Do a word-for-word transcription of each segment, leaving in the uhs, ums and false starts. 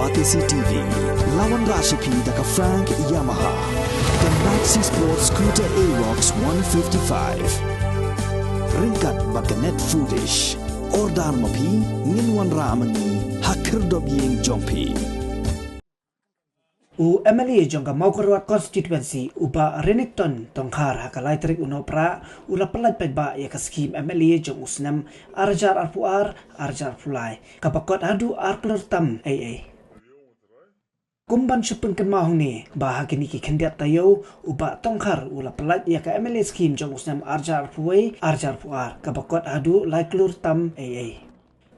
Batesi T V, la wanrah sha phi da ka Frank Yamaha, ka Maxi Sport Scooter Aerox one fifty-five. Ryngkat bad ka Net Foodish. Order ma phi, ngin wanrah ma ngi ha khyrdop ïing jong phi. U M L A jong ka Mawkyrwat Constituency, u Bah Renikton Tongkhar, ha ka lai tarik u Nohprah u la pyllait paidbah ïa ka skhim M L A jong u snem ar hajar arphew ar, ar hajar arphew lai, kaba kot haduh ar klur tam ei ei. Kum ban shu pynkynmaw hangne ba ha kine ki khyndiat taïew, u Bah Tongkhar u la pyllait ïa ka M L A skhim jong u snem ar hajar arphew wei, ar hajar arphew ar, kaba kot haduh lai klur tam ei ei.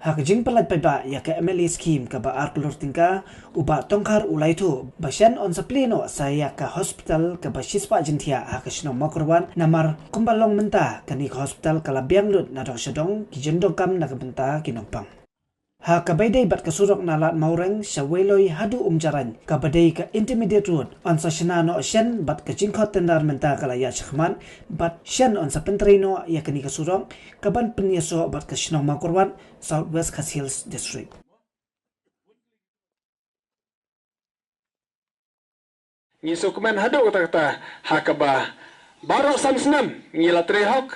Ha ka jingpyllait paidbah ïa ka M L A skhim kaba ar klur tyngka, u Bah Tongkhar u la ïathuh ba shen yn sa plie noh sa ïa ka hospital kaba shispah jingthiah ha ka shnong Mawkyrwat, namar kumba long mynta kane ka hospital ka la biang lut na dong sha dong, ki jingdonkam na ka bynta ki nongpang. Ha kaba ïadei bad ka surok na Lad Mawreng sha Weiloi haduh Umjarain, kaba dei ka intermediate road, yn sa shna noh shen bad ka jingkhot tender mynta ka la ïaid shakhmat, bad shen yn sa pyntrei noh ïa kane ka surok, kaban pynïasoh bad ka shnong Mawkyrwat, South West Khasi Hills District. Ngi sngewkmen haduh katta katta ha kaba baroh san snem ngi la trei hok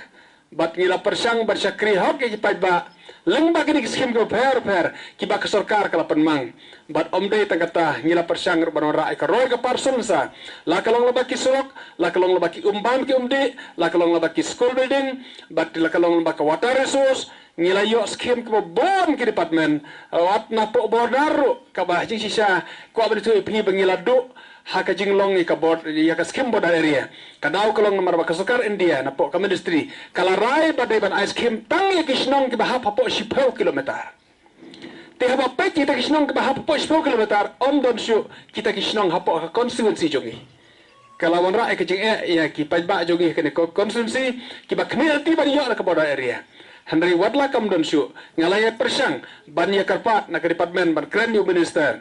bad ngi la pyrshang ban shakri hok ïa ki paidbah lyngba kine ki skhim kiba pher pher kiba ka sorkar ka la pynmang. Bad ym dei tang katta, ngi la pyrshang ruh ban wanrah ïa ka roi ka par sum sa, la ka long lyngba ki surok, la ka long lyngba ki umbam ki umdih, la ka long lyngba ki school building, bad la ka long lyngba ka water resource. Ngi la ïoh skhim kiba bun ki department, wat na poh border ruh kaba jingshisha kwah ban ïathuh ïa phi ba ngi la duh ha ka jinglong ïa ka bor-, ïa ka skhim border area. Ka daw ka long namar ba ka sorkar India na poh ka ministry ka la rai ba dei ban ai skhim tang ïa ki shnong kiba hap hapoh shiphew kilometer. Te haba peit kita ki shnong kiba hap hapoh shiphew kilometer, ym don shuh kita ki shnong hapoh ka constituency jong ngi. Ka la wanrah ïa ka jingeh ïa ki paidbah jong ngi ha kane ka constituency kiba khmih lynti ban ïoh na ka border area. Hynrei wat la kam don shuh, nga la ïa pyrshang ban ïa kyrpad na ka department ban kren ïa u minister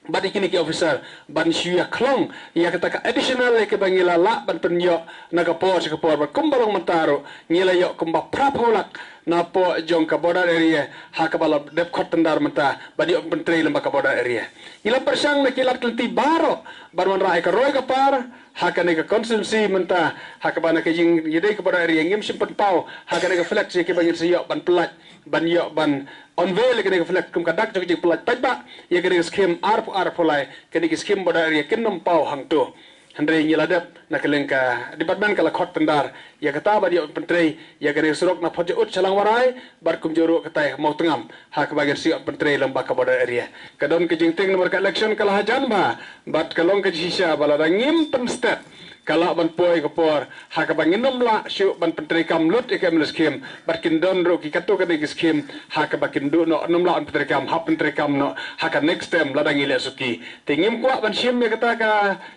bad ïa kine ki officer ban shu ïa khlong ïa kata ka additional ïa kaba ngi la lah ban pynïoh na ka por sha ka por, bad kumba long mynta ruh ngi la ïoh kumba phra phew lak na poh jong ka border area ha kaba la dep khot tender mynta ban ïoh pyntrei lyngba ka border area. Ngi la pyrshang na ki lad ki lynti baroh ban wanrah ïa ka roi ka par ha kane ka constituency mynta ha kaba na ka jingïadei ka border area ngim shym pynpaw ha kane ka flex ïa kiba ngin sa ïoh ban pyllait, ban ïoh ban unveil ïa kane ka flex kum ka dak jong ka jingpyllait paidbah ïa kane ka skhim arphew ar arphew lai, kane ka skhim border area kin ym paw hangto. Hynrei ngi la dep na ka liang ka department ka la khot tender ïa kata bad ïoh pyntrei ïa kane ka surok na Photjaud sha Langwarai bad kumjuh ruh kata ïa Mawtngam ha kaba ngin sa ïoh pyntrei lyngba ka border area. Ka don ka jingtieng namar ka election ka la hajan bha bad ka long ka jingshisha ba lada ngim pynstet ka lah ban poi ka por ha kaba ngin ym lah shuh ban pyntrei kam lut ïa ka M L A skhim bad kin don ruh ki katto katne ki skhim ha kaba kin duh noh, ym lah ban pyntrei kam, hap pyntrei kam noh ha ka next term lada ngi leh suki. Te ngim kwah ban shim ïa kata ka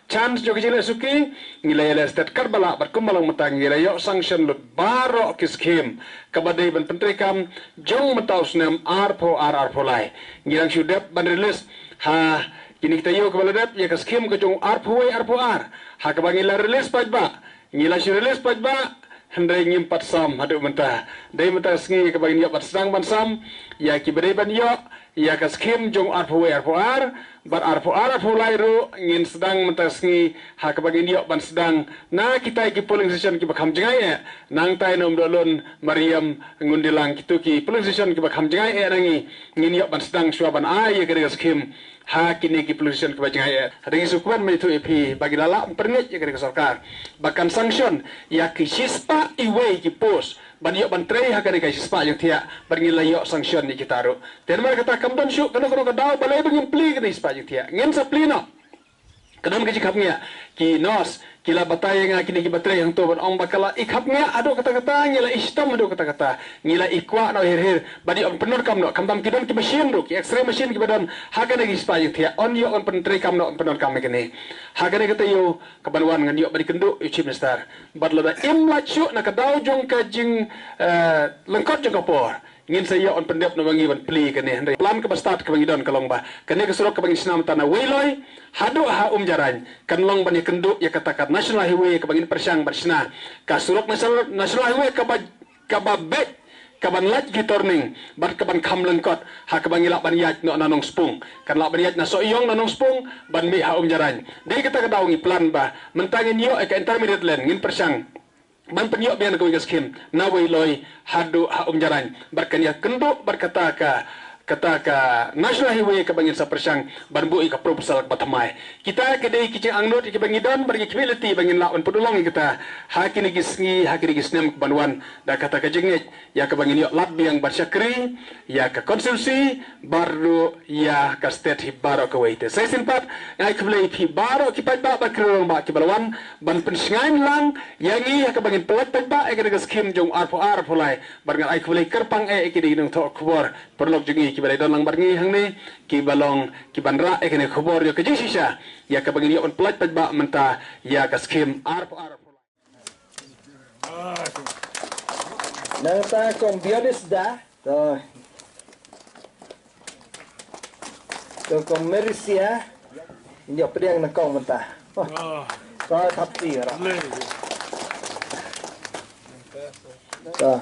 chance jong ka jingleh suki. Ngi la ïaleh stet katba lah bad kumba long mynta ngi la ïoh sanction lut baroh ki skhim kaba dei ban pyntrei kam jong mynta u snem arphew ar arphew lai. Ngi dang shu dep ban release ha kine ki taïew kaba la dep ïa ka skhim ka jong arphew wei arphew ar ha kaba ngi la release paidbah. Ngi la shu release paidbah hynrei ngim pat sam haduh mynta. Dei mynta ka sngi kaba ngin ïoh ban sdang ban sam ïa kiba dei ban ïoh ïa ka skhim jong arphew wei arphew ar bad arphew ar arphew lai ruh ngin sdang mynta ka sngi ha kaba ngin ïoh ban sdang na kitai ki polling station kiba kham jngai eh, nangtai na Umdohlun, Mariam, Ngundilang, kito ki polling station kiba kham jngai eh na ngi, ngin ïoh ban sdang shuwa ban ai ïa ka dei ka skhim ha kine ki polling station kiba jngai eh. Hynrei ngi sngewkmen ban ïathuh ïa phi ba ngi la lah pyrngeit ïa kane ka sorkar ba kan sanction ïa ki shispah iwei ki post ban ïoh ban trei ha kane ka shispah jingthiah bad ngi la ïoh sanction ïa kita ruh. Te namar kata kam don shuh kano kano ka daw balei ba ngin plie kane ka shispah jingthiah, ngin sa plie noh. Ka don ka jingkhapngiah, ki nurse ki la batai ïa nga kine kiba trei hangto ban ong ba ka la i khapngiah haduh katta katta, ngi la i shitom haduh katta katta, ngi la i kwah noh hir hir ban ïoh ban pyndonkam noh, khamtam ki don ki machine ruh, ki X-ray machine kiba don ha kane ka shispah jingthiah, yn ïoh ban pyntreikam noh, ban pyndonkam ïa kane. Ha kane ka taïew kaban wan ngan ïoh ban ïakynduh ïa u Chief Minister bad lada im lait shuh na ka daw jong ka jing, eh, lyngkot jong ka por, ngin sa ïoh ban pyndep na ba ngi ban plie kane. Hynrei plan kaba start kaba ngi don ka long ba kane ka surok kaba ngin shna mynta na Weiloi haduh ha Umjarain kan long ban ïakynduh ïa kata ka National Highway kaba ngin pyrshang ban shna, ka surok National, National Highway kaba, kaba beit ka ban lait ki turning bad ka ban kham lyngkot ha kaba ngi lah ban ïaid noh na Nongspung. Kan lah ban ïaid na Sohiong na Nongspung ban mih ha Umjarain. Dei kata ka daw ngi plan ba mynta ngin ïoh ïa ka intermediate lane, ngin pyrshang ban pynïoh biang kawei ka skim na Weiloi haduh ha Umjarain bad kan ïakynduh bad kata ka, kata ka National Highway kaba ngin sa pyrshang ban buh ïa ka proposal kaba thymmai. Kita ki dei ki jingangnud kiba ngi don bad ngi khmih lynti ba ngin lah ban pynlong ïa kita ha kine ki sngi, ha kine ki snem kiban wan. Da kata ka jingngeit ïa kaba ngin ïoh lad biang ban shakri ïa ka constituency bad ruh ïa ka state hi baroh kawei. Te sa shisien pat nga ai khublei ïa phi baroh ki paidbah bad ki rangbah kiba la wan ban pynshngaiñ lang ïa ngi ha kaba ngin pyllait paidbah ïa kane ka skim jong arphew arphew lai. Bad nga ai khublei kyrpang eh ïa ki dei ki nongthoh khubor paralok jong ngi kiba dei don lang bad ngi hangne, kiba long kiban rah ïa kane ka khubor ïa ka jingshisha ïa kaba ngin ïoh ban pyllait paidbah mynta ïa ka skim arphew arphew lai. Nangta kong Bionis da. To. To kong Merisia. Nyo pdiang na kong mynta. Oh. To thap ti ra. To.